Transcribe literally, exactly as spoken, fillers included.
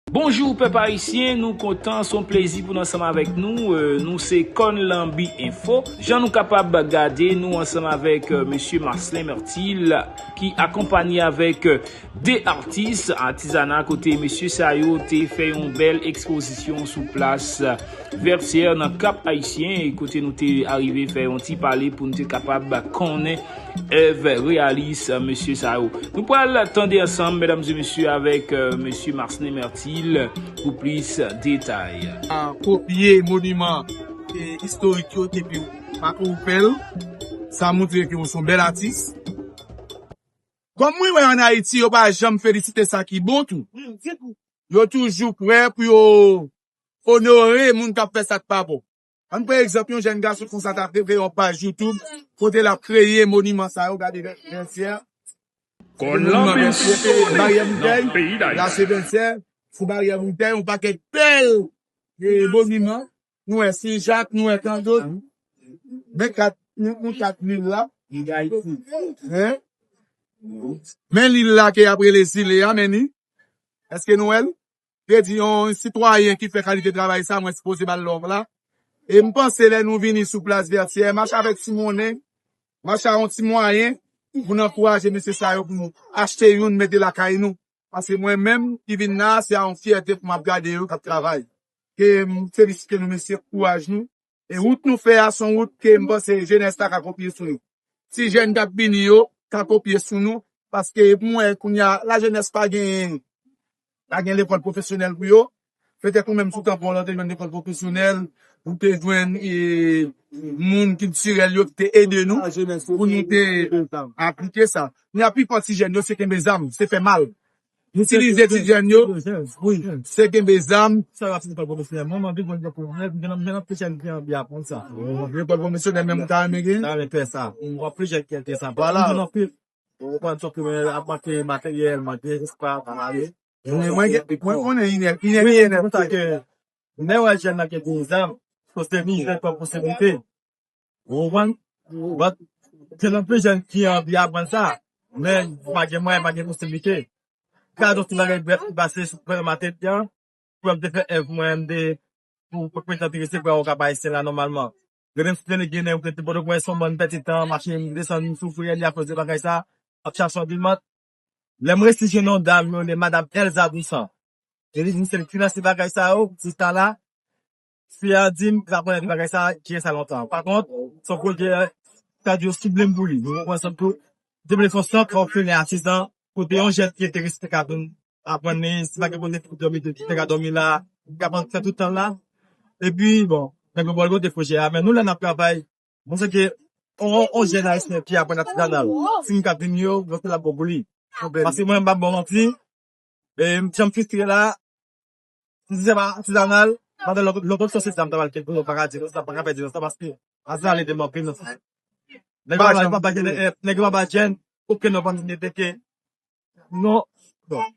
Bonjou pèp ayisyen, nou kontan, se yon plezi pou nou ansanm avèk nou. Euh, nou se Kòn Lanbi Enfo. Jan nou kapab gade, nou ansanm avèk euh, mesye Marcelin Mertil ki akonpanye avèk euh, de atis atizana kote mesye sa yo te fè yon bèl ekspozisyon sou plas Vètyè nan Kap Ayisyen, e kote nou te arive fè yon ti pale pou nou te kapab konnen èv reyalis mesye sa yo. Nou pral tande ansanm, medam e mesye, avèk euh, mesye Marcelin Mertil pou plis detay. Kopye moniman e, istorik yo epi w pa ko w fè l, sa montre ke w se yon bèl atis. Kòm mwen wè ann Ayiti, yo pa janm felisite sa ki bon tou. Yo toujou prè pou yo onore moun k ap fè sa k pa bon. Ann pran egzanp, yon jèn gason konsa t ap kreye yon paj YouTube kote l ap kreye moniman sa yo, gade Vètyè. Kòn Lanbi Enfo nan peyi Dayiti. La se Vètyè, sou baryè Moutèy, yon pakèt bèl e, moniman. Nou wè Sen Jak, nou wè tan dòt. Men kat, nou, nou kat lil la. Hein? Men lil la ke y ap rele Zile a, men li. Èske nou wè l? Vle di yon sitwayen ki fè kalite travay sa, mwen sipoze ba l love la. E m panse lè nou vini sou plas Vètyè, mache avèk ti monnen, mache a yon ti mwayen pou n ankouraje mesye sa yo pou nou achte youn mete lakay nou. Paske mwen menm ki vin la, se a yon fyète pou m ap gade yo k ap travay. Ke m felisite nou mesye, kouraj nou. E wout nou fè a se yon wout ke m panse jenès la ka kopye sou nou. Ti jèn k ap vini yo ka kopye sou nou, paske pou mwen kounye a lajenès pa gen pa gen lekòl pwofesyonèl pou yo. Petèt ou menm sou tan pa w la ou te jwenn lekòl pwofesyonèl, ou te jwenn e, moun kiltirèl yo ki te ede nou pou nou te aplike sa. Kounye a pifò ti jèn yo se kenbe zam, se fè mal. Itilize ti jèn yo, se kenbe zam. Sa yo ap fè lekòl pwofesyonèl. Mwen, mwen anvi jwenn lekòl pwofesyonèl, mwen gen anpil jèn ki anvi aprann sa. Lekòl pwomesyonèl menm ou ta renmen gen? Ta renmen fè sa. Mwen anpil jèn ki enterese sa. Vwala. Mwen anpil. Ou konprann, sòf ke mwen ap manke materyèl, manke espas, pa ale. Mwen, mwen gen, mwen konnen inè, inè, wi, inè. Pou sa ke lè wè jèn nan gen de zam, se mizè kòm posiblite. Ou konprann? But, gen anpil jèn ki anvi aprann sa, men pa gen mwayen, pa gen posiblite. Gade yon ti bagay brèf ki pase sou premye maten an, pou m te fè èv mwen, m te, pou, pou mwen te anterese pou avokap ayisyen la nòmalman. Gade m sou tele ginen, ou te Pòtoprens, yon bann pèdi tan, mache m desann, m soufri, li akoz de bagay sa, ap chache yon limant. Lè m resi jwenn yon dam, yo rele Madanm Elza Dousan. E li di m se li k finanse bagay sa yo, sista la. Fi a di m, sa konnen bagay sa, ki gen sa lontan. Pa kont, se yon pwojè, sa di yo sible m pou li. Ou konprann sa tou? Te vle fè yon sant òfelen atizan, kote yon jèn ki enterese te ka vin aprann li, si pa gen kote pou dòmi, te ka dòmi la, li ka pran fè tout tan la. Epi, bon, nèg yo ba l kote pwojè a, men nou lè n ap travay, mwen se ke on, on jèn ayisyen ki aprann atizanal, si m ka vin yo, mwen se la bon pou li. Paske mwen, m pa bon manti, e, jan m fistre la, si se pa atizanal, pandan lòt, lòt opsyon se sa m ta pral kenbe, m pa ka di, m pa ka fè di sa, paske atizanal ede m anpil nan sa. Nèg yo pa, pa, pa, nèg yo pa ba jèn okenn opòtinite ke, non, bon.